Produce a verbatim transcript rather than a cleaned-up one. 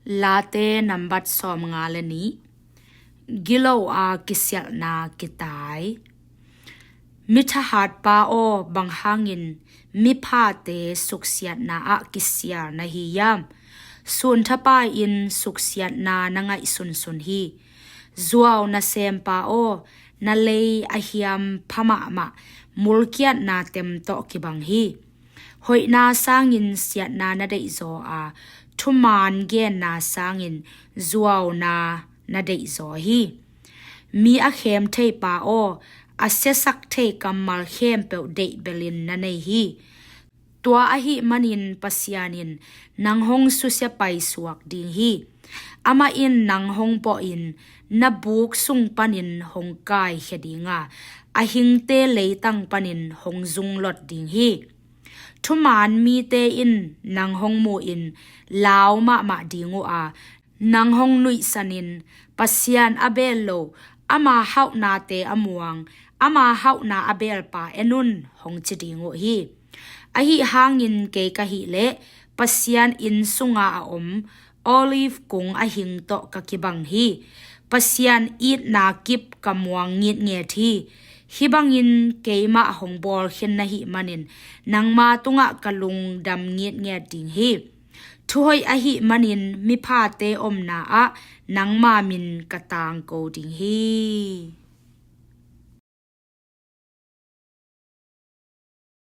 Late nambat sawmnga le nih. Gilo a kisialhna kitai. Mi thahatpa aw, bang hangin miphate suksiatna ah kisial na hi hiam? Sunthapai-in suksiatna na ngaihsunsun hi. Zuau nasempa aw, na lei a hiam pha mahmah, mulkiatna tem tawh kibang hi. Hoihna sangin siatna na deihzaw a, thuman genna sangin zuauna na deihzaw hi. Mi a khem theipa aw, a siasak thei kammal khempeuh deih belin na nei hi. Tua ahih manin Pasian in nang hong susia paisuak ding hi. Amah in nang hong pawhin na buk sung panin hong kaikhia ding a, a hingte leitang panin hong zunglot ding hi. Thuman mite in nang hong mu-in lau mahmah ding uh a, nang hong nuihsanin, Pasian a beel lo, ama hauhnate a muang, ama hauhna a beelpa en un, hong ci ding uh hi. Ahi hangin kei ka hih leh Pasian inn sunga a om Olive kung a hing tawh ka kibang hi. Pasian itna kip ka muang ngitnget hi. Hih bangin keimah hong bawlkhin na hih manin nangma tungah ka lungdam ngitnget ding hi. Thuhoih ahih manin miphate omna ah nangma min ka tangko ding hi.